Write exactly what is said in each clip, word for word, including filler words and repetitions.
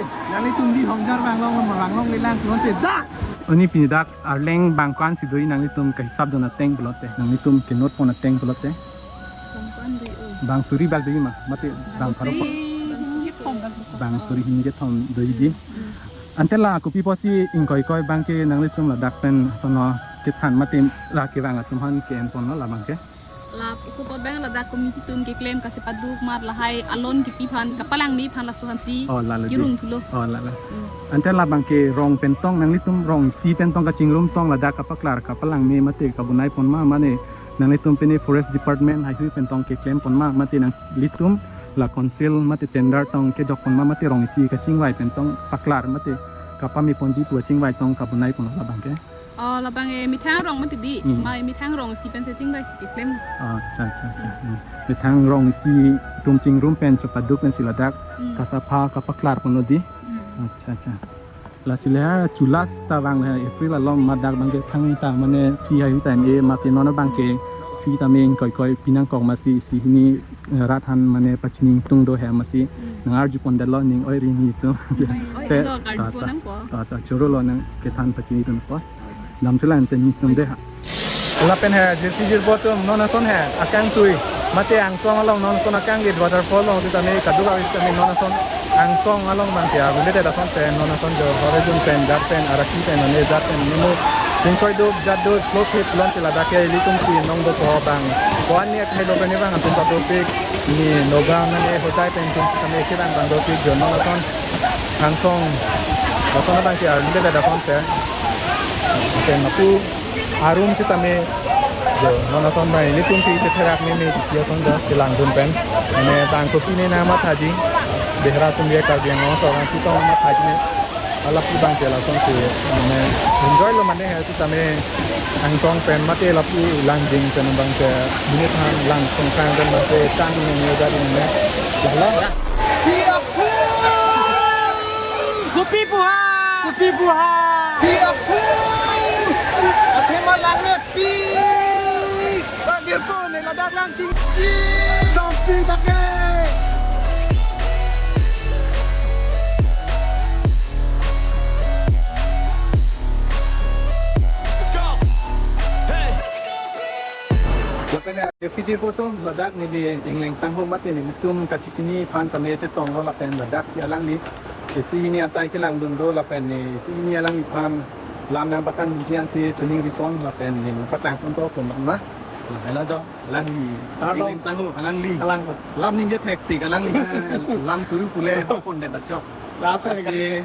Nanglitum di Hongjar vanglong, vanglong lelang pulote dak. Oni pini dak Arleng bang ko-an si do-i nanglitum kahisap dun ateng pulote, nanglitum kenot pon ateng pulote. Bang ko-an do-i o. Bang suri bak do-i ma, mate bang pharo ko. Bang suri hini kethom bak ko. Bang suri hini kethom do-i di. Hmm. Ante la kopi pusi ingkoi koi bang ke nanglitum ladak pen ason kethan mate la kevang atum aphan ke-en ponlo labang ke. Laso apot bang ladak committee atum keklem kachepaduk amat lahai alon kipi aphan kapalangme aphan laso aphansi. Oh, lalo di. Kirung thulo. Oh, lalo. Hmm. Ante labang ke rong pen tong, nanglitum rong isi pen tong kachingrum tong ladak kapaklar kapalangme mate kabonai pon ma, mane nanglitum pine forest department haihui pen tong keklem pon ma, mate nanglitum la council mate tender tong kejok pon ma, mate rong isi kachingvai pen tong paklar mate kapame ponji pu achingvai tong kabonai pon labang ke. Oh, labang e methang rong mati di. Hmm. Ma methang rong isi pen si chingvai si keklem. Oh, acha, acha, acha. Hmm. Methang rong isi atum chingrum pen chepaduk pensi ladak. Hmm. Kasapha kapaklar ponlo di. Hmm. Acha, acha. Lasi le ha chulas ta bang le April along madak bang ke thangta mane fee haihui ta e masi non bang ke fee ta me ingkoi koi pinangkok masi isi hini rat aphan mane pachini tung do he masi. Hmm. Nang arju pon detlo ning oi ri ni tu. Oi, oi, te, lo, ta, arju pon ta, nangpo. Ta, ta, choro lo nang kethan pachini tung po. Dam chula ante ni tung de ha. Lapen he, jirpi jirpo atum non ason he, akangtui. Mate angsong along non ason akang gate waterfall along sitame kaduk avis kami non ason. Angsong along bang tia, related ason pen, non ason jo, Horizon pen, Jat pen, Araki pen, Nane Jat pen, Nimu. Singkoi duk, jat duk, slow trip lon sila dak ke ilitum si nong do ko bang. Ko-an ni akhai lo pen ni bang atum ta dopik. Ni Nagaon Nane Hojai pen atum kami kibang bang dopik jo non ason. Angsong. Ason abang si army le da kon se. Pen mapu arum sitame. Jo non ason bang ilitum si chetherak ni ni si ason jo kelang dun pen. Ane bang kopi ni na mathaji. Behera atum ye Karbi Anglong ason tong mathaji ni. Alap si bang ke lason si, mane, enjoy lo mane he sitame angsong pen mate lapu langjing pen bang ke minit han lang song kang pen bang ke tang ni ni jadi ni. Lalo. Kopi puha! Kopi puha! Athema lang ne pi! Pak Dirpo ne ladak lang sing. Dong sing tak ke. Let's go. Hey. Refugee photo ladak ni di ingleng sangho mate nelitum kachini aphan kami chetong lo lapen ladak si alangli isi hini atai kelang dun do lapen ni isi hini alangliphan lam nang pakan jian si chuning ripon lapen ni patang pon to pon ma. Hela jo, alangli. Halo. Ingleng sangho, alangli. Kalang. Lam ningje thektik, alangli. Lam turu pule, pon det chok. Lasa ke.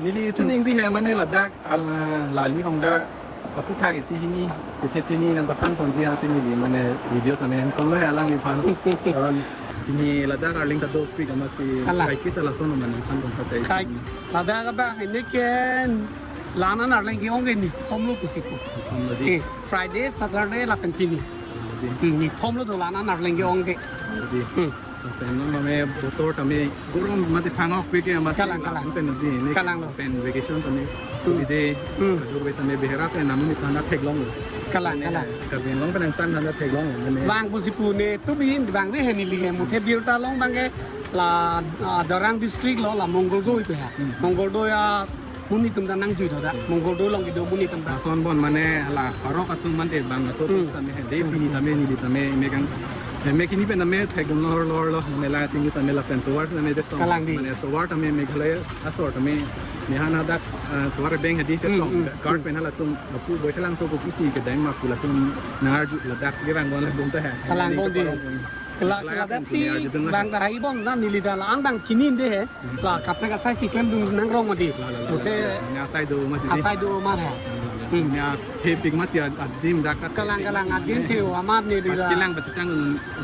Neli chuning di he mane ladak, al, lali hongda, aku thak isi hini, isi hini nang pakan ponji hati neli, mane video tame han kong lo he alangli aphan. Karon, ini ladak Arleng ta dopik amat si, kalang. Kai kita lason mane han kong patai. Kai, ladak abang ini ken, la-an Arleng ke-ong ke nithom lo pusi pu. Nithom lo di. Eh, Friday, Saturday, lapen pini. Nithom lo. Hmm, nithom lo do la-an Arleng ke-ong ke. Nithom lo di. Hmm. Lapen non mane botor tame gorom mate phangok pe ke mate kalang, kalang. Pen di ni kalang lo. Pen vacation tame. Hmm. Di de. Hmm. Kadokave tame behera pen namun ni thanda theklong lo. Kalang, mane kalang. Karbi Anglong pen angtan thanda theklong lo. Mane bang pusi pu ne tu bin bang de he neli ke muthe birta long bang ke la, ah, Darrang district lo la Mongoldo itu ya. Hmm. Mongoldo ya. Monit atum ta nangjui do da. Mongoldo along kedo monit atum ta. Lason bon mane la parok atum mante bang laso. Hmm. Tame he de pini tame neli tame me kang. Me kini pen tame thek lor lor lo mane la tinggi tame lapen tovar tame de song. Kalang di. Mane tovar tame Meghalaya asor tame me hana dak, eh, tovar beng he di. Hmm, song. Hmm, guard hmm. Pen halatum apu boi thelang so ko kisi kedai ma pu latum nang arju ladak ke bang bon la bom ta he. Kalang bon di. Parok bon. Kela, kela dak si bang dah hai bom na neli dah la-an bang chini de he. La kapna kasai si klem dun nang rong mati. La, la, la, la. Oke. Nya asai do mati. Asai do ma he. Hmm. Nya hepik mati ad-, adim dak kat. Kalang, kalang, adim theo amat ni di la. Kilang bachang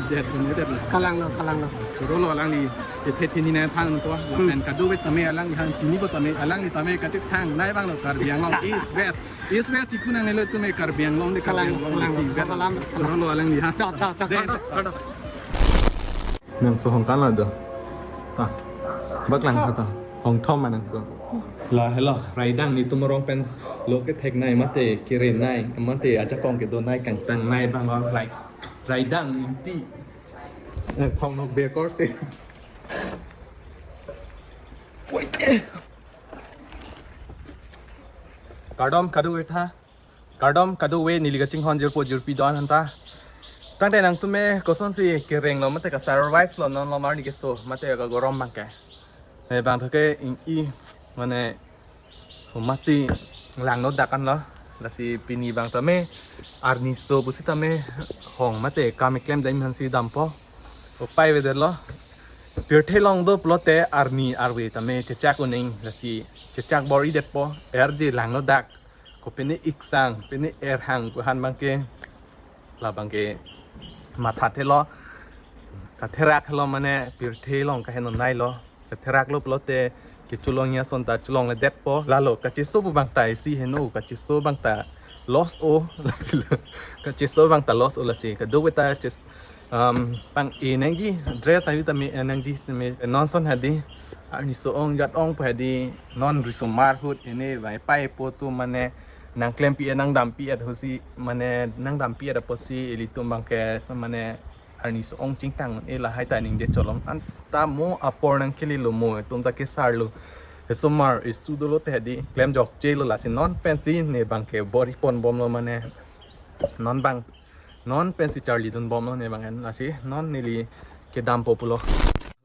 jet ni de la. Kalang lo, kalang lo. Choro lo alangli. Ete thini na thang to. Hmm. Pen kadokave tame alangli han chini ko tame alangli tame kachethang nai bang lo Karbi Anglong East West. East West si kunang nelo tame Karbi Anglong de Karbi Anglong. Kalang, kalang. East West. Kalang. Choro lo alangli ha. Cha, cha, cha. De, kada, kada. Nangso hong kan la do. Ta. Bak lang ta. Hong thom ma nangso. La helo, raidang nelitum arong pen lo kethek nai mate kere nai mate ajakong kedo nai kangtang nai bang lo rai. Raidang inti. Eh, phong nok be korte. Wait. Kardom kadokave tha. Kardom kadokave neli kachinghon jirpo jirpi do-an aphanta. Tangte nangtume kosonsi kerenglo mate ka-survive lo non lomar arni keso mate kagorom abangke. Ne bang thake ing-i mane humasi langno dak anlo. Lasi pini abang tame arni so pusitame hong mate kam keklem dam aphansi dampo. Upai avedetlo. Pirthe along do pulote arni arve tame chechak un-e, lasi chechak bor-idetpo, erje langno dak. Kopine iksang, pine erhang pu ahan abangke, labangke mathathelo. Katherak lo mane pirthe along kaheno nailo. Katheraklo pulote kecholong ason ta cholongledetpo. Lalo kacheso pu abang ta isi heno, kacheso abang ta loss o, lasi lo. Kacheso abang ta loss o lasi. Kadokave ta ches-, um, pang-e nangji, dress ayu tame, eh, nangji tame, eh, non ason hadi. Arni so-ong jat-ong pu hadi, non risomar ahut, ene vai pai po tu mane, nangklempi-et nangdampi-et ahutsi, mane nangdampi-et apotsi, ilitum abangke, mane, arni so-ong chingtang, e lahai ta ningje cholom. Anta mo apor nangkele lo mo, itum ta kesar lo. Risomar, isu dolo te hadi, klemjokche lo lasi non pensi, ne abangke bor-i ponbomlo mane, non abang, non pensi charlidunbomlo ne abang en, lasi non neli kedampo pulo.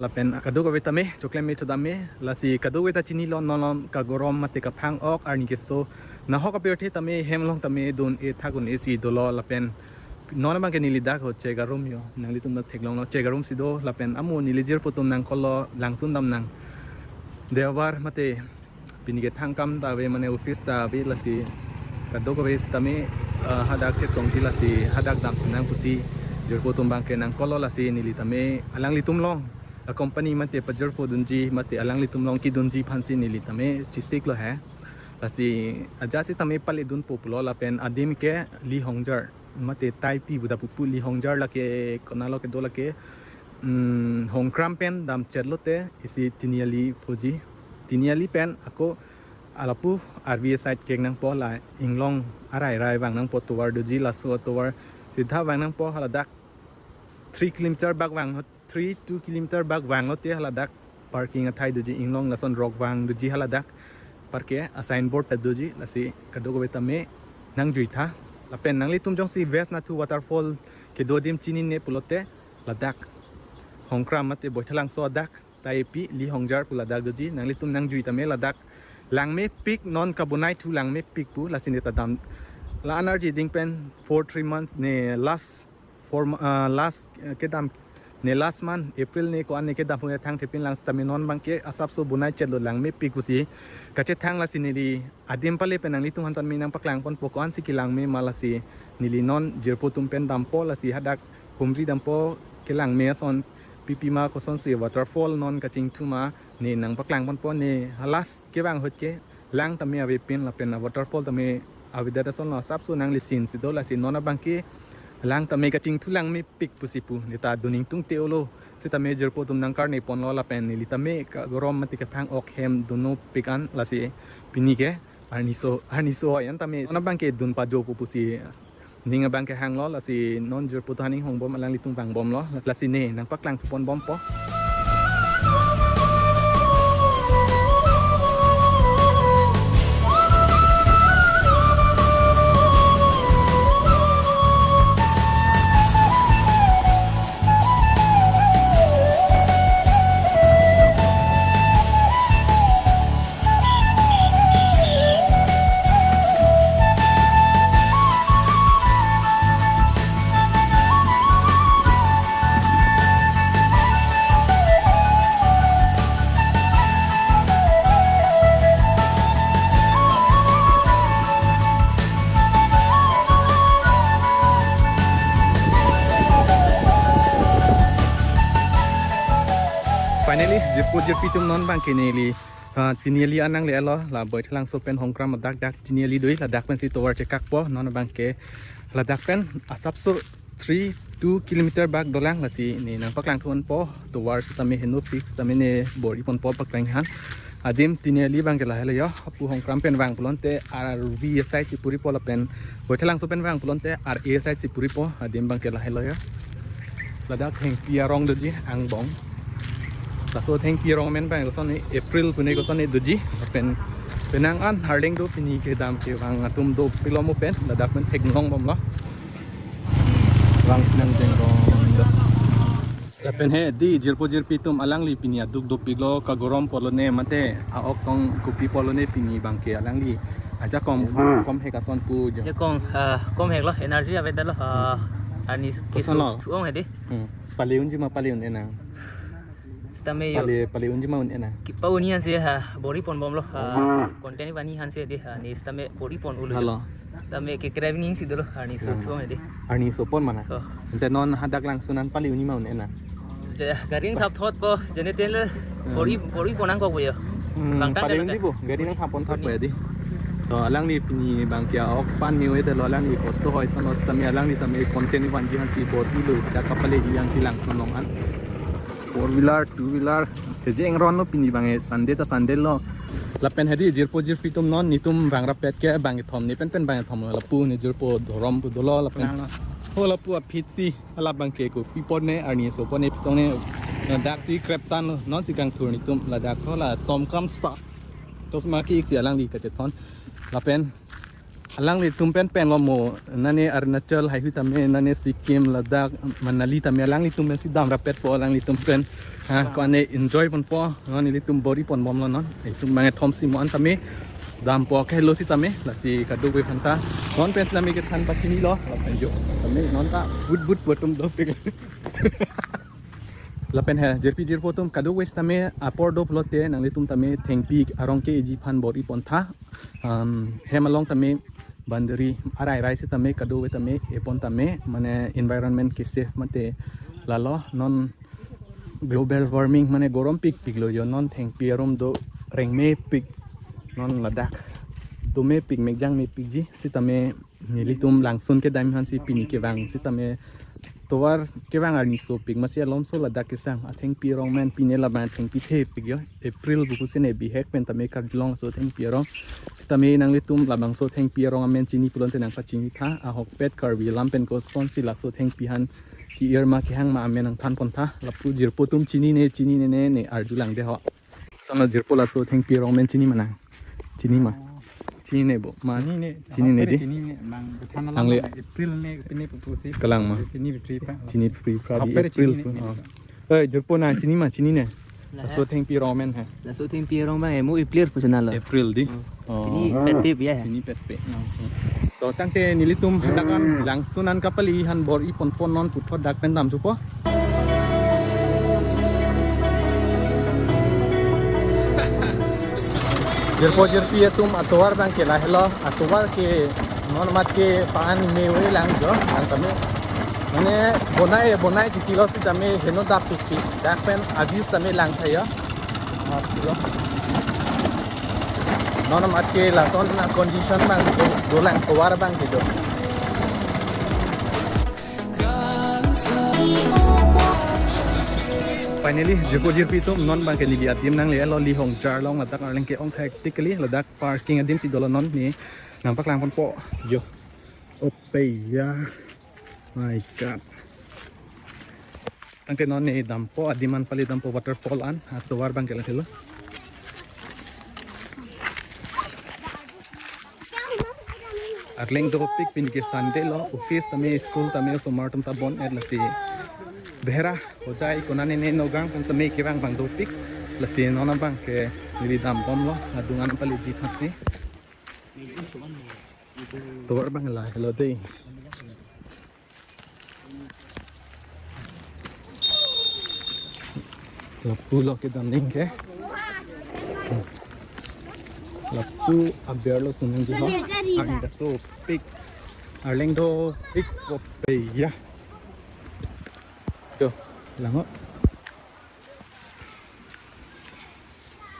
Lapen kadokave tame, choklem me chodam me, lasi kadokave ta chinilo non lom kagorom mate kaphang-ok arni keso. Nahok apirthe tame, hem along tame dun-e thak un-e si dolo lapen non abangke neli dak ho Chegarum yo, nanglitum ta theklonglo Chegarum si do, lapen amo neli jirpo atum nangkoklo langsun damnang. Deobar mate pini ke thang kam ta ave mane office ta ave lasi kadokave sitame, ah, hadak ke tongji lasi hadak damsinang pusi jirpo atum abangke nangkoklo lasi neli tame alanglitum along a-company mate pajirpo dunji mate alanglitum along kedunji aphansi neli tame chisiklo he. Lasi ajat sitame pale dunpo pulo lapen adim ke Li Hongjar mate Taipi pu ta pupu Li Hongjar lake konatlo kedo lake, mm, Hongkram pen damchetlo te isi Tiniali puji. Tiniali pen ako alapu R V A side keng nangpo la Inglong arai rai vang nangpo tovar doji laso tovar sidha vang nangpo haladak three kilometer bak vang three, two kilometer bak vanglo te haladak parking athai doji Inglong lason rok vang doji haladak parke a-signboard ta doji lasi kadokave tame nangjui tha. Lapen nanglitum jongsi Vesnathu waterfall kedo adim chinine pulote ladak Hongkram mate Boithalangso adak Taipi Li Hongjar pu ladak doji nanglitum nangjui tame ladak langmepik non kabonaithu langmepik pu lasi ne ta dam la energy ding pen four three months ne last four mo-, ah, last, eh, kedam ne last month April ne ko-an ne kedam hu thang thepin lang sitame non abangke asapso bonaichetlo langmepik pusi kachethang lasi neli adim pale pen nanglitum aphan tame nangpaklang ponpo ko-ansi kelangme ma lasi neli non jirpo atum pen dampo lasi hadak humri dampo kelangme ason pipi ma kosonsi waterfall non kachingthu ma ne nangpaklang ponpo ne halas kevang ahut ke lang tame avepin lapen a-waterfall tame avedet asonlo asapso nanglisinsi do lasi non abangke lang tame kachingthu langmepik pusi pu ne ta dun ingtungte-olo sitame jirpo atum nangkarne ponlo lapen neli tame kagorom mate kaphang-ok hem dunopik an lasi pini ke arni so arni so-oi an tame non abangke dun pajopo pusi ning abangke hanglo lasi non jirpo atum aning hongbom alanglitum vangbomlo lasi ne nangpaklang ponbompo. Finally, jirpo jirpi atum non abangke neli ah, Tiniali an nanglelo, la Boithalangso pen Hongkram adak dak Tiniali doi, ladak pensi tovar chekakpo, non abangke ladak pen asapso three, two kilometer bak dolang lasi ne nangpaklang thunpo, tovar sitame henopik sitame ne bor-i ponpo paklang han. Adim Tiniali abangke lahelo yo, apu Hongkram pen vang pulote R V asai si puripo lapen Boithalangso pen vang pulote R A asai si puripo, adim abangke lahelo yo. Ladak hengpi arong doji angbong. Laso thengpi arong amen abang koson ne, April pune koson ne doji. Pen penang an Arleng do pini kedam kevang atum dopiklo mo pen, ladak pen theklong bomlo. Vang nang deng dong. Lapen he di jirpo jirpi atum, alangli pini aduk dopiklo, kagorom pulo ne mate a-ok tong kopi pulo ne pini abangke alangli ajakong komhek ason pu jo. Jakong, ah, komheklo, energy avedetlo, ah, arni keso koson lo? Thu-ong hedi. Hmm. Pale unji ma pale un-e nang? Sitame yo. Pale, pale unji ma un-e nang? Kipa un-e ansi ha, bor-i pon bomlo, ha, content bani ansi di, ha, ne sitame bor-i pon ulo. Halo. Sitame kekrep ning si dolo, ha, ne so Hmm. thu-ong hedi. Arni so pon mana? Oh. Ante non hadak langsun an pale unji ma un-e nang? Je, gari nangthap thot po, jene ten le, Hmm. bor-i, bor-i pon nangkok po yo. Hmm, bang tang pale kan unji bo, gari nangthap pon thot po ya di. To alangli pini abangke a-ok pan ni wede lo, alangli kosto hoi sono sitame alangli tame content vanji ansi bor-i lo, dak kapaleji ansi langsun along an. Four wheeler, two wheeler, kejeng ron lo pini abangke Sunday ta Sunday lo. Lapen hedi jirpo jirpi atum non netum bang rapet ke bangkethom, ne pen pen bangkethom lo, lapu ne jirpo Dhorom pu dolo lapen. Lang lo. Ho lapu aphi si, hala abangke kopi pon ne, arni so pon ne, pitong ne, daksi krep tan lo, non si kangthur netum, ladak ho la Tomkam sa. Tosma ki-ik si alangli kachethon. Lapen alanglitum pen pen lo mo, nane Arunachal haihui tame, nane Sikkim, Ladakh, Manali tame alanglitum pen si dam rapet po alanglitum pen. Ha, ko ane enjoy pon po, non ilitum bor-i pon bomlo non. Itum bangkethom si mo an tame dam po ke lo sitame, lasi kadokave aphanta non pen sitame kethan pachini lo, lapen jo. Tame non ta but but po atum dopik. Lapen he, jirpi jirpo atum kadokave sitame apor do pulote nanglitum tame thengpi arong ke-eji aphan bor-i pon tha. Um, hem along tame boundary arai rai sitame kadokave tame e pon tame, mane environment ke-save mate lalo non global warming mane gorom pikpik lo yo, non thengpi arong do rengme pik, non ladak dome pik, mekjang me pikji sitame nelitum langsun kedam aphan si pini kevang sitame tovar kevang arni sopik, masi alomso ladak kesang athengpi arong amen, pine labang thengpi thepik yo. April buku sene bihek pen tame karjulong laso thengpi arong. Sitame nanglitum labangso thengpi arong amen chini pulote nangpachini tha, ahokpet Karbi alam pen kosonsi laso thengpi aphan ki-ir ma kehang ma amen nangthan pon tha. Lapu jirpo atum chinine, chinine ne, ne arjulang de ho. Sono jirpo laso thengpi arong amen chini ma nang? Chini ma? Oh. Chinine bo ma? Chinine. Chinine di? Chinine, bang, buthan alam Ang le- ma, April ne, pine pupu si. Kalang ma? Chini April pa. Chini April pa di April chinine, pu, ne. Oh. Eh, jirpo nang chini ma, chinine? Laso thengpi arong amen he. Laso thengpi arong abang emo April pu sana lo. April di? Oh. Oh. Chini petpe ya. Chini petpe. To tangte nelitum hadak an langsun an kapali aphan bor-i pon pon non puthot dak pen dam supo. Jirpo jirpi atum, atovar abangke lahelo, atovar ke non mat ke pa-an me-oi lang jo, ang kami. Mane bonai, bonai titi lo sitame heno dap titi, dak pen abis tame lang tha yo. Non mat ke lason a-condition abang do, dolang tovar abangke jo. Finally, jirpo jirpi atum, non abangke neli adim nangle-etlo Lihongjar along, ladak arleng ke-ong thek tik kali, ladak parking adim si dolo, non ne nangpaklang pon po yo. Ope ya. My God. Tangte non ne dampo, adim an pali dampo, waterfall an, atovar abangke lahelo. Arleng dopik, pini ke Sunday lo, office tame, school tame, osomar atum ta bon-et lasi. Behera, Hojai, konane ne Nagaon pen tame kevang abang dopik, lasi non abangke neli dam bomlo, adung an paleji thaksi. Tovar abang lahelo dei. Lapu lo kedam ning ke. Lapu aber lo sunung ji ho. Arleng dopik. Arleng dopik, ope ya. To, lang ho.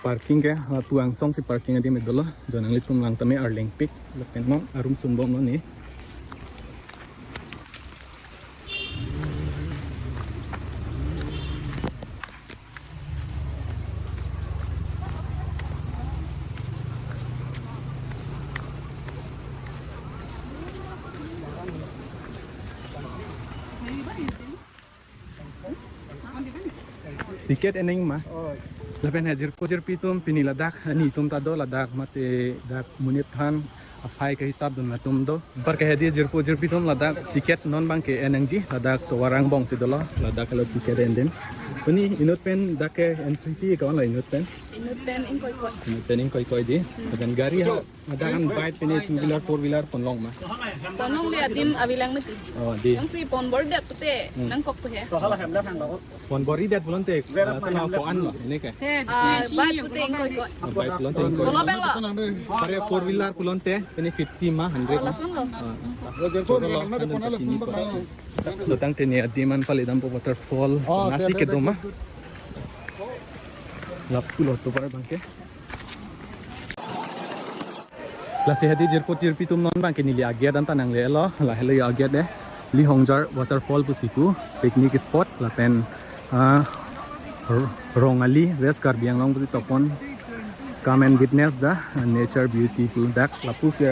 Parking ke, ah, pu angsong si parking adim dolo, jo nanglitum lang tame arleng pik, lapen non arum sun bomlo ne. Ticket en nangji ma? Oh. Lapen he jirpo jirpi atum pini ladak, nelitum ta do ladak mate dak monit aphan aphai kahisap dun atum do. Anparke hedi jirpo jirpi atum ladak ticket non abangke en nangji, ladak tovar angbong si dolo, ladak helo ticket en dun. Pini inut pen dak ke entry fee ko-an lo inut pen? Inut pen ingkoi koi. Inut pen ingkoi koi di. Hmm. Lapen gari ha, ladak an bike pini two wheeler, four wheeler pon long ma? Pon longle, adim avelang mati. Oh, di. Nangsi pon bor det pute, Hmm. nangkok pu he. Pon bor-i det pulote, ah, sana ko-an lo, ini ke? He, ah, bike pute ingkoi koi. Ah, bike pulote ingkoi. Kolo belo. Pare four wheeler pulote, pini fifty ma, hundred ma? Lason lo. Ah. Choro lo, kan sini ko. Lo tangte ne adim an pali dampo waterfall. Oh, nasi ke doma. Lapu lo tovar abangke. Lasi hedi jirpo jirpi atum non abangke neli a-gate an ta nanglelo, lahelo a-gate de. Lihongjar waterfall pusi pu, picnic spot, lapen, ah, R-, Rongali, West Karbi Anglong pusi topon. Come and witness the, uh, nature beauty pu dak lapusi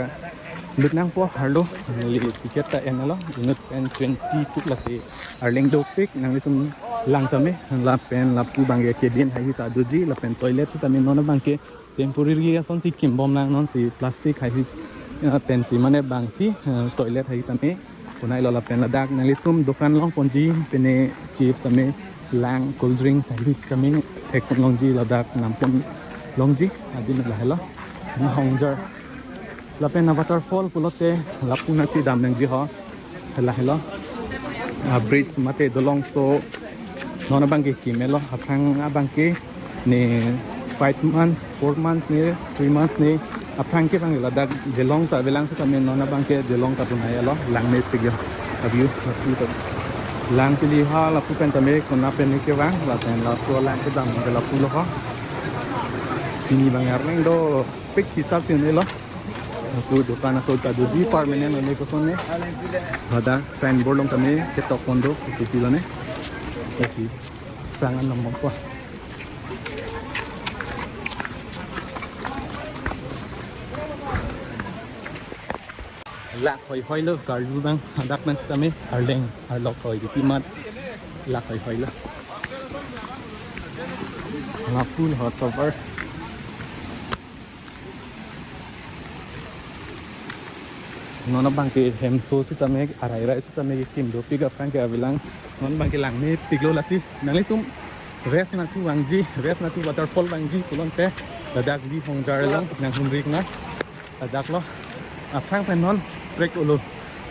lut nangpo, arlo neli ticket ta enlo, inut pen twenty kuk lasi arleng dopik, nanglitum lang tame, lapen lapu abangke cabin haihui ta doji, lapen toilet sitame non abangke temporary asonsi kimbom lang, nonsi plastic haihui, eh, pensi mane bangsi, eh, toilet haihui tame bonai lo, lapen ladak nanglitum dokan long ponji, pine chips tame lang, cold drinks haihui tame thek pon longji, ladak nam pon longji, adim lahelo. Lihongjar. Lapen a-waterfall pulote lapu nangsi dam nangji ho. Lahelo. A-bridge mate dolong so non abangke kimelo, aphrang abangke ne five months, four months ne, three months ne, aphrang ke abang ladak dolong ta avelang sitame non abangke dolong ta punai lo, lang mepik yo. A-view, lapu ta. Lang pili ha, lapu pen tame konat pen ne kevang, lapen laso lang kedam ke lapu lo ha. Pini abang arleng dopik hisap si ne lo. Lapu dokan aso ta doji, permanent ne koson ne. Ladak signboard along tame ketok pon do, kopi lo ne. Kopi. Sangan namong ko. Lak hoihoi lo, karju abang, ladak man sitame, arleng, arlok hoi, kiti mat, lak hoihoi lo. Lapu lo tovar. Non abangke hemso sitame, arai rai sitame, kim dopik aphrang ke avelang. Non abangke lang mepik lo lasi. Nanglitum rest nangthu vangji, rest nangthu waterfall vangji pulote, ladak Lihongjar along nanghumri kena. Ladak lo. Aphrang pen non prek ulo.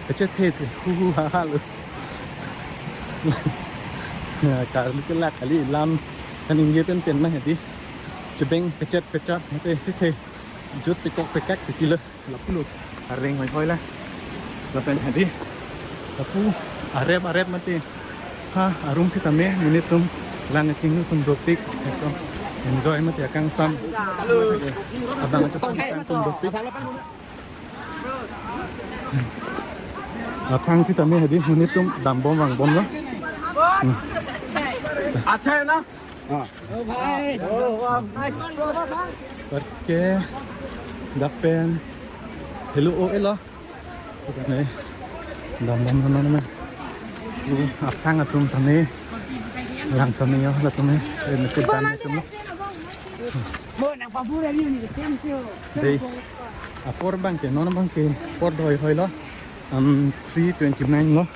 Kechethe the, hu hu ha ha lo. Karlu ke lak kali, lam kan ingge pen pen ma hedi. Chebeng kechet kechat mate chethe. Jut pekok pekak titi lo. Lapu lo. Areng hoihoi la. Lapen hedi. Lapu arep arep mate. Ha, arum sitame, monit atum, lang kachinglu atum dopik, ekdom enjoy mate akangsam. Abang acho atum dopik. Aphrang sitame hedi, monit atum dambom vangbom lo. Hmm. Acha hai na? Ah. Oh, bhai. Oh, wow. Nice one, bro. Bhai. Okay. Dak pen. Hello, oh, hello. Tame, dambom non non me. Aphrang atum tame, lang tame yo, la tame. Eh, mesti dan atum. Bo, nang pabur ari ni, thank you. Dei. Apor abangke, non abangke, apor doi hoi lo. Um, three twenty-nine lo.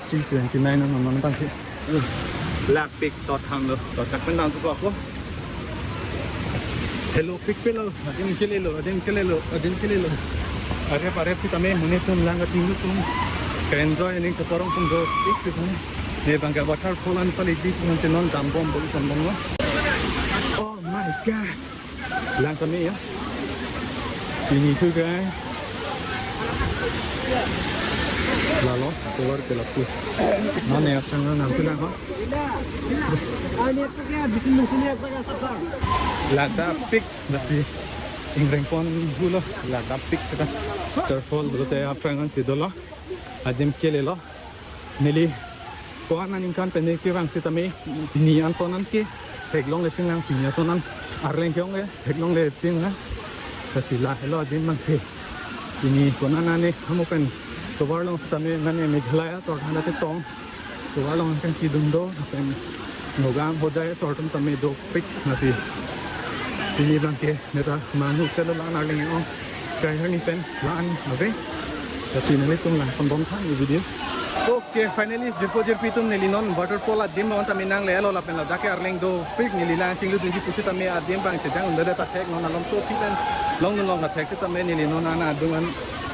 Three twenty-nine non non abangke. Lak pik to thang lo, to tak pen dang suko ako. Hello pik pik lo, adim kele lo, adim kele lo, adim kele lo. Arep arep sitame monit atum lang kachinglu atum. Ka enjoy ning kaporong atum dopik sitame. Ne abangke waterfall an pali di atum te non dambom bol dambom lo. Oh my God. Lang kami ya. Ini tuh guys. Lalo, keluar ke lapu. Mana ya, sana nanti lah, ha? Ladak pik, nasi ingreng pon dulu, ladak pik kita. Waterfall dulu teh, aphrang an si dolo. Adim kele lo. Neli ko-an aningkan pen ne kevang sitame, pini anson an ke theklongle pin lang, pini anson an arleng ke-ong le theklongle pin lang. Lasi lahelo adim abangke. Pini konat nane amo pen tovar along sitame nane Meghalaya sorkar nate tong. Tovar along kangkidun do, lapen Nogam Hojai asor atum tame dopik, lasi pini abangke neta manghu selo la-an arleng ong, kai arni pen la-an ave. Lasi nanglitum lang pon bom tha ne video. Okay, finally jirpo jirpi atum, neli non waterfall adim along tame nanglelo lapen ladak ke arleng dopik, neli lang chingludunji pusi tame adim abang chejang un'edet ta thek, non alomso aphi pen longdun long ta thek setame neli non an adung an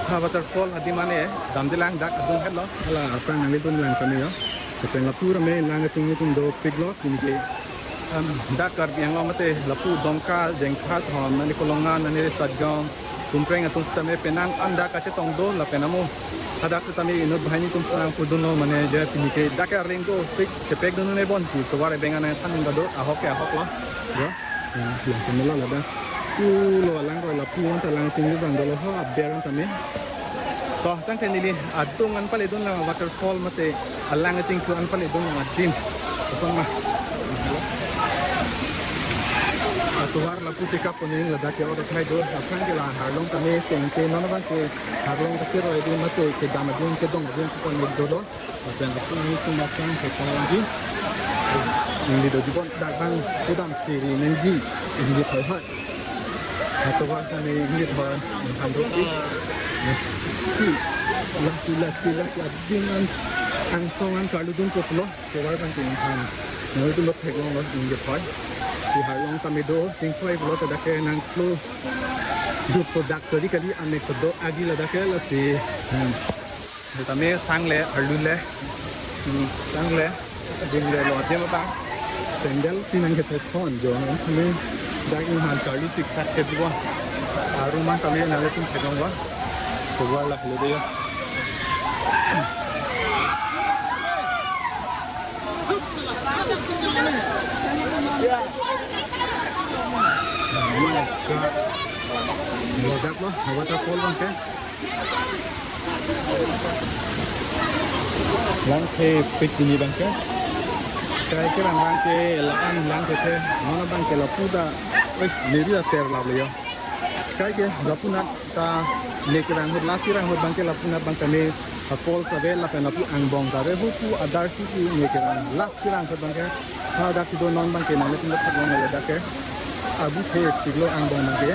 ha waterfall adim an-e damdelang, dak adung hetlo. Hala aphrang nanglitum lang tame yo. Lapen lapu tame lang kachinglidun dopiklo, pini ke, em, dak Karbi Anglong mate lapu Dongka, Jengkha, thom, nani Kolonga, nani Satgaon, Kumpreng atum setame penang an dak kachetong do lapen amo hadak setame inut banghini atum sang pudunlo, mane je pini ke dak ke arleng dopik, chepekdun un-e bon pu tovar ebeng an nangthan un-edetlo, ahok ke ahoklo. Yo. Ya, lang tame lo ladak. Pulo alang roi lapu an ta lang chinglu abang dolo ho aber an tame. To, tangte neli adung an paledun lang waterfall mate alang chingthu an paledun lang adim. Kosonma. Atovar lapu chekap pon-ing ladak ke order thai do. Aphrang ke la harlong tame tengte, non abangke harlong ke roi adim mate kedam adim kedong adim pon dolo. Lapen lapu ni tum masang ke pon lagi. Ingdi doji bon, dak abang kedam kiri nangji. Ingdi thoi hoi. Atovar tame ingdi thoi. Inghan dopi. Si, lasi, lasi, lasi adim an angsong an karludun koplo. Tovar abangke inghan. Nangtum lo theklonglo, ingdi thoi. Si harlong tame do, chingthoi pulote dak ke nangklo. Jutso dak kali kali ane kedo agi ladak ke, lasi. Hmm. Tame sangle, arlule. Hmm, sangle. Dimlelo, adim abang. Sandal si nangkethek thon jo, nangtum dak inghan karlu siksak ke dua. Aru mang tame nanglitum theklonglo. Tovar lahelo de ya. Ladak lo, waterfall abangke. Lang thepik pini abangke. Kai ke abang abangke la-an lang thethe. Non abangke lapu ta. Eh, neri ater lap le yo. Kai ke lapu nat ta ne kerang ahut, lasi rang ahut abangke lapu nat abang tame apol save lapen lapu angbong ta ave, hupu adar si si ne kerang, lasi rang ahut abangke. Hadak si do, non abangke nanglitum theklong ladak ke. Abu thepiklo angbong abangke.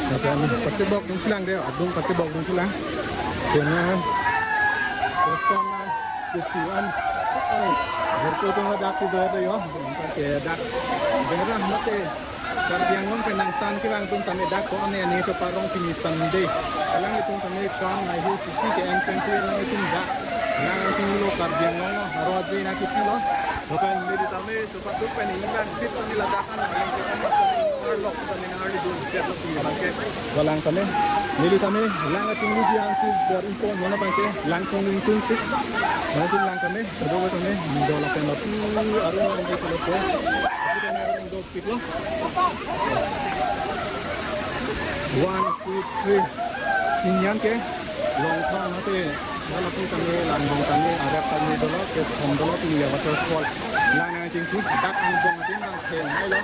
Lapen pachebokdun silang de, adung pachebokdun silang. Kena, kosonma, kusuan. Ai, berko tong dak si do de yo. Abangke dak. Berah mate. Karbi Anglong ke nangsan kevang atum tame dak ko-an ane keparong pini Sunday. Alanglitum tame kang nai hu city ke entrance alanglitum dak. Alanglitum lo Karbi Anglong lo, haro aje na city lo. Lapen neli tame chepatu pen inglang sip tame ladak an, alang ke tame tame arlok tame nangarlidun siat lo pini abangke. Walang tame, neli tame lang atum ni jiang si bor info non abangke, lang tung tung sip. Nangtum lang tame, do tame, do lapen lapu, aru lang ke lo ko. Lapu tame aru do Piklo. One, two, three. Pini an ke Longthong mate. Lapu tame, langbong tame, arep tame dolo, kethom dolo, pini ya waterfall. Lang nangchingthu, dak angbong adim abang theng mailo.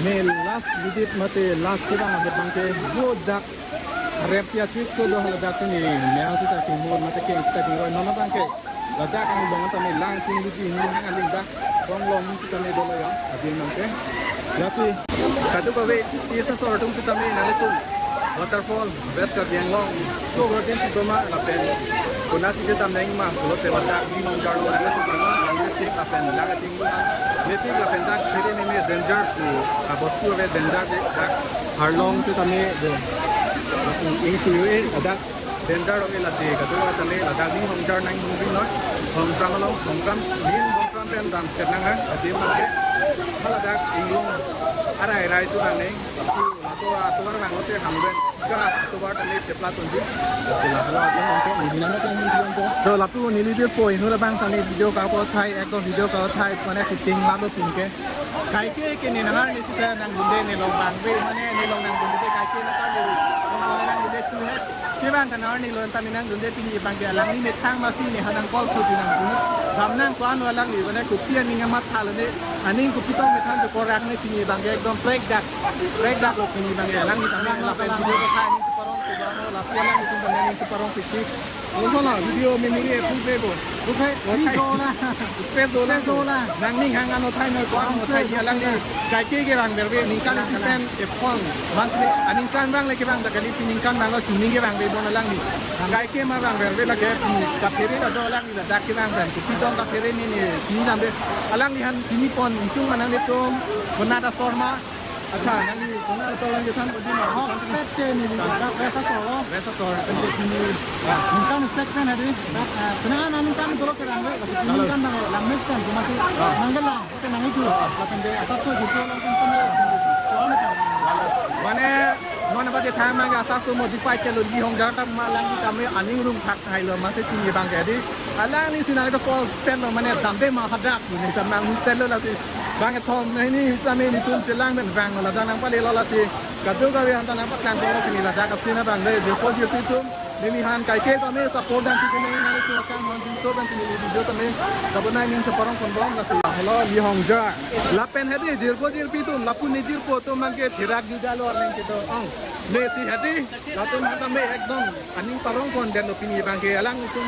Ne last visit mate, last kevang abang ke, bo dak arep si achik so do ladak ni, ne ang sita chingmur mate keng sita chingroi non abangke. Ladak angbong tame lang chingluji ni hang aling dak. Bong long sitame dolo ya, adim abangke. Lapi. Kadokave, isi asor atum sitame nanglitum waterfall, West Karbi Anglong, Sugar Dam si doma lapen konat si kedam nangma, pulote ladak di manggarlo nanglitum, nanglitum lapen lang ating Nepik lapen dak siri neme danger pu, abostu ave danger de dak harlong sitame de. Lapen ingtui ave, ladak danger ave lade, kadokave tame ladak ning hongjar nang hongri noi, hongkram along, hongkram, ning hongkram pen dam chet nang nang, adim abangke. Haladak inglong arai rai tu nang neng, lapu laso atovar vanglote hamren. Ka atovar tame chepla tunji. Sila halo atum abangke, neli nang nang nang nang. Do lapu neli jirpo inut abang tame video kapo thai, ekdom video kapo thai, mane shooting lalo pini ke. Kaike ke ne nangarni sita nangdunde, ne long bang ve, mane ne long nangdunde kaike na kali. Long kali nangdunde tu hai. Kevang ke nangarni lo tame nangdunde pini abangke, alangli methang masi ne hanang call tu nangdun. Dam nang ko-an alangli, mane kopi aning amat thalone, aning kopi tong methan tu korak ne pini abangke ekdom plek dak. Plek dak lo pini abangke, alangli tame lapen video ko thai aning tu parong tu bang lo, lapu alanglitum tame aning tu parong pisi. Lo, lo, video memory aphu pe bo. Lo, pe, lo, pe, dola. Pe, dola. Pe, dola. Nangning hang ano thai noi ko ano thai, alangli kaike kevang verve, ningkan isi pen ephong. Monthly, aningkan vang le kevang ta kali, ningkan vang lo, chini kevang ve bon alangli. Kaike ma vang verve lake, kaphere ta do alangli, ladak kevang pen. Kopi tong kaphere ni ni, chini damde. Alangliphan chini pon, itum anang itum, Konat asor ma. Accha, nangli konat asor nangkethan pon di ma? Oh, pet ke neli, dak West asor lo. West asor. Ante chini, ya, ningkan sek pen hadi. Dak, ah, penang aningkan dolo kevang lo. Ningkan dolo, lang mes kan, cuma si, ah, nangkelang, oke, nang itu. Ah. Lapen de, asap tu, gitu, langsung kan, ya. Mane, non apa dia thamang ke asap tu modify ke lo di Hongjar ta ma alangli tame aning rung thak thai lo, masi chini abang ke di. Alangli si nang itu call stand lo, mane damde ma hadak, mane tam nang stand lo lasi. Bang kethom, neli tame nelitum chelang pen vang lo, ladak nangpale lo lasi. Kadokave aphan ta nangpaklang lo, pini ladak asin abang de, jirpo jirpi atum. Neliphan kaike tame support dam si pini nelitum akam hon jingso dam si neli video tame. Kabonai ning cheparong pon bom lasi. Hello, Li Hongjar. Lapen hadi jirpo jirpi atum, lapu ne jirpo atum abang ke therak juda lo arning kedo ong. Mesi hadi, latum aphan tame ekdom aning parong pon detlo pini abang ke alanglitum.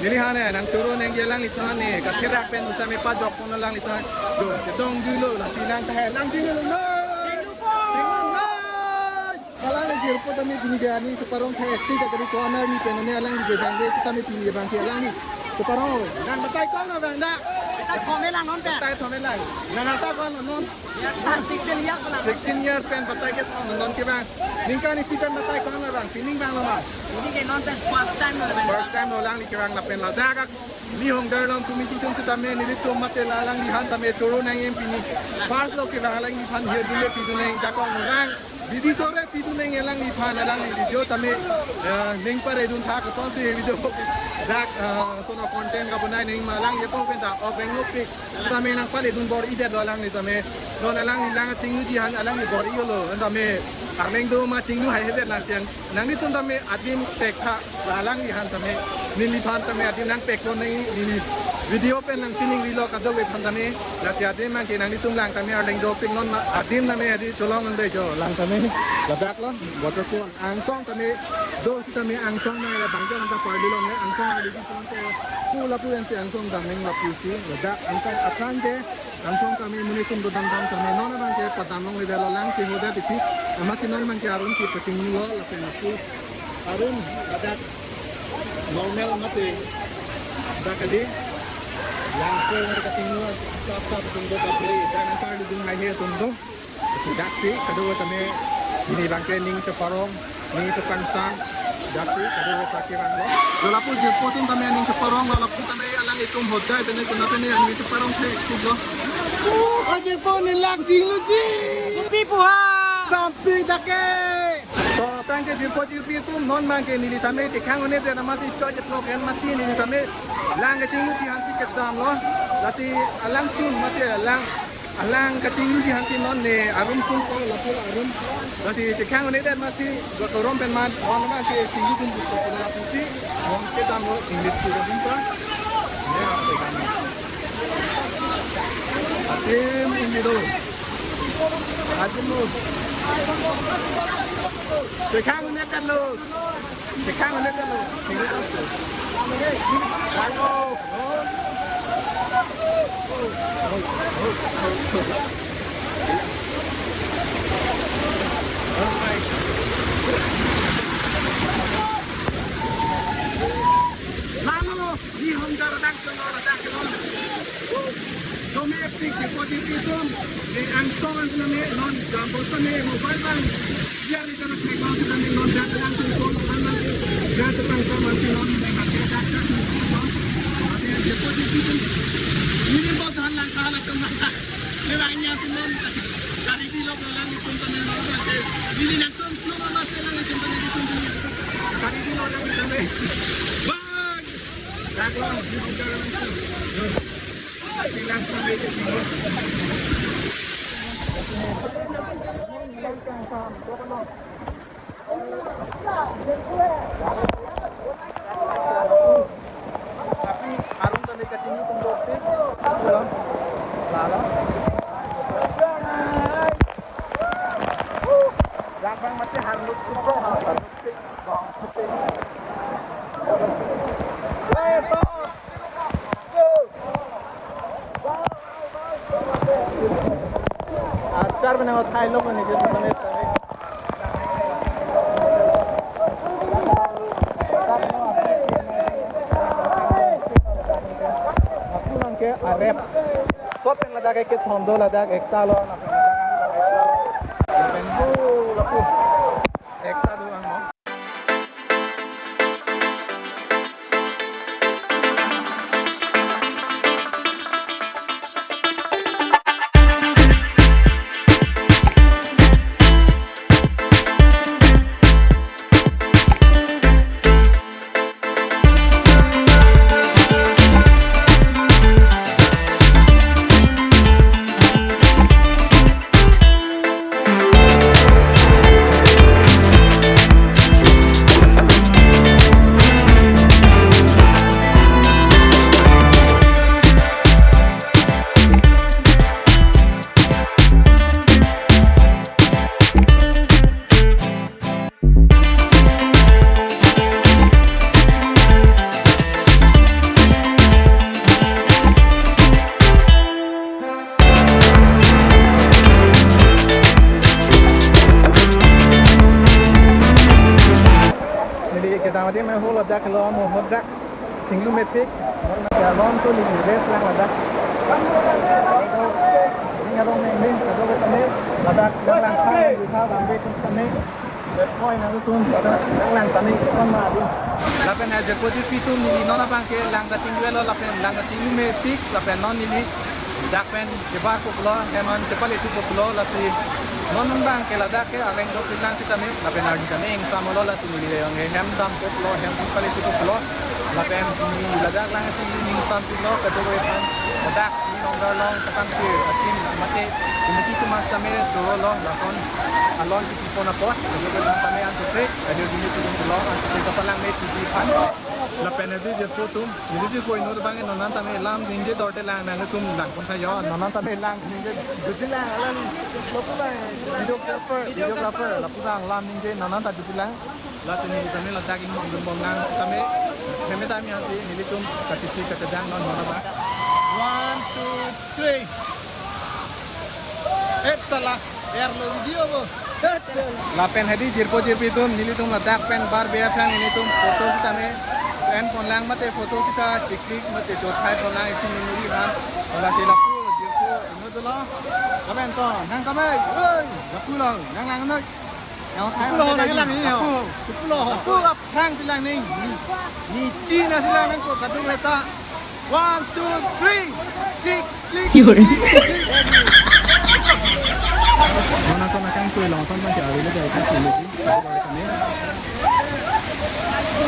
Neliphan ne nangchoro nangji alanglitum aphan ne katherak pen usa me pajok pon alanglitum aphan. Jo, kedong julo, lasi nang tahai lang julo. Alang jirpo tame pini ke aning cheparong thai active ta kali ko-an arni pen ne alangli ke jangde tame pini abang ke alangli cheparong. Nang batai ko-an abang da? Batai thom-e lang non pen. Batai thom-e lang. Nang ata ko-an non? Ya, sixteen years lang. Sixteen years pen batai ke thom non kevang. Ningkan isi pen batai ko-an abang? Pining vang lo ma? Pini ke non pen first time lo pen. First time lo alangli kevang lapen ladak Li Hongjar along committee atum sitame nelitum mate la alangliphan tame choro nang-em pini. First lo kevang alangliphan hirdun le pidun nang jakong orang. Bidi sore pidun nang alangliphan alangli video tame, eh, ning paredun tha kosonsi video. Dak, eh, sono content kabonai nang ma alang yepo pen ta ok veng lo pik. Tame nangpaledun bor-i detlo alangli tame. Non alangli lang chingluji aphan alangli bor-i lo. Tame arleng do ma chinglu haihedet lang siang. Nanglitum tame adim pek tha, la alangliphan tame, neliphan tame adim nangpek lo nang neli video pen nang sining rilo kadokavephan tame, lasi adim nangke nanglitum lang tame arleng dopik non ma, adim tame adi cholong nang dei jo, lang tame, ladak lo, waterfall, angsong tame, do sitame angsong nang la bang jo nang ta parli lo nang angsong ali di cholong ke, pu lapu yang si angsong dam nang lapu si, ladak angsong akan ke, angsong tame monit atum dodam dam tame non abang ke padam longle detlo lang ke hoda dikit. Amatsi non abang ke arum si pachinglu lo lapen asu. Arum ladak normal mate. Dak kali. Yang ko ngar kachinglu asap asap atum do kapri. Dan angkar dudung hai he atum do. Daksi, kadokave tame, pini abang ke ning cheparong, ning chepangsam, daksi, kadokave ta kevang lo. Lo lapu jirpo atum tame ning cheparong, lo lapu tame alanglitum hoda, tame kuna tame ning cheparong se, kulo. Oh, jirpo ne lang chingluji. Kopi pu ha. Sampi dak ke. To, tangke jirpo jirpi atum, non abang ke neli tame, chekhang un-e det amatsi choi jetlo pen amatsi neli tame, lang kachingluji aphan si kedam lo, lasi alangtum mate lang. Alang kachingluji aphan si non ne arum sung ko lapu arum. Lasi chekhang un-e det amatsi, dua korom pen mat, on ma si chinglu dun dun ko lapu si, on kedam lo English ko dun pa. Ya, kedam lo. Atim ini do. Atim lo. Chekhang un-e det lo. Chekhang un-e det lo. Chekhang un-e det lo. Lang lo, Li Hongjar dak. Domestic deposit atum, eh, angsong angsong ne non jumbo sone mobile bank. Dia di jarak ne kau sudah ne non jatuh langsung call, non, non, jatuh langsung masih non, ne pakai data, non. Ada deposit atum. Ini bos han lang kalah tu mata. Lewatnya tu non. Kali di lo lang itu tu non, non, pakai. Ini langsung semua masih lang itu tu non. Kali di lo lang itu ne. Bang. Dak lo, di bawah langsung. Mane uthai lo mane ke mane. Lapu nang ke arep. Lapen ladak ke thondo ladak ekta lo. Lapen lapu ekta do ang mo. Neli kedam adim ahut ladak lo mo hodak. Chinglu mepik, alon tu neli rest lang ladak. Ning arong neng neng, kado kami, ladak lang lang kami, bisa bambe kami. Koi nangtum, ladak lang lang kami, kon ma adi. Lapen ha jirpo jirpi atum neli non abang ke lang kachinglu lo, lapen lang kachinglu mepik, lapen non neli dak pen chebar po pulo, hem an chepale thu po pulo, lasi non abang ke ladak ke areng dokpik lang sitame, lapen arni tame ingsam lo, lasi neli le yong hem dam po pulo, hem pale thu po pulo, lapen neli ladak lang si ingsam pilo, kado kami ladak ni nonggar long kapang si asin mate, committee atum sitame suro lo, lason alon si pon apot, kado kami tame an sopre, kado kami tu pulo, an sopre kapalang me tuji pan. Lapen adi jirpo atum, neli jirpo inut abang non an tame lam ningje dorte lang nangtum lang pon tha yo, non an tame lang ningje dorte lang alam lapu lang videographer, videographer, lapu lang lam ningje non an ta dorte lang. Lasi neli tame ladak ingbong dun bom lang tame, meme tame ansi nelitum katisi katedang non non abang. One, two, three. Et salah, er lo video bo. Et salah. Lapen hadi jirpo jirpi atum, nelitum ladak pen bar be aphrang nelitum photo sitame en pon lang mate photo sita chiklik mate chothai pon lang isi memory han. Lasi lapu jirpo inut dolo. Kamen to, nang kamai, oi, lapu lo, nang lang noi. Nang thai pulo, nang lang ni ho. Lapu. Pulo. Lapu aphrang si lang ning. Ni, ni China si lang nangkok kadung leta. One, two, three. Klik, klik, klik, klik. Mana to nakang kui long san ma si ari le jai kan si le.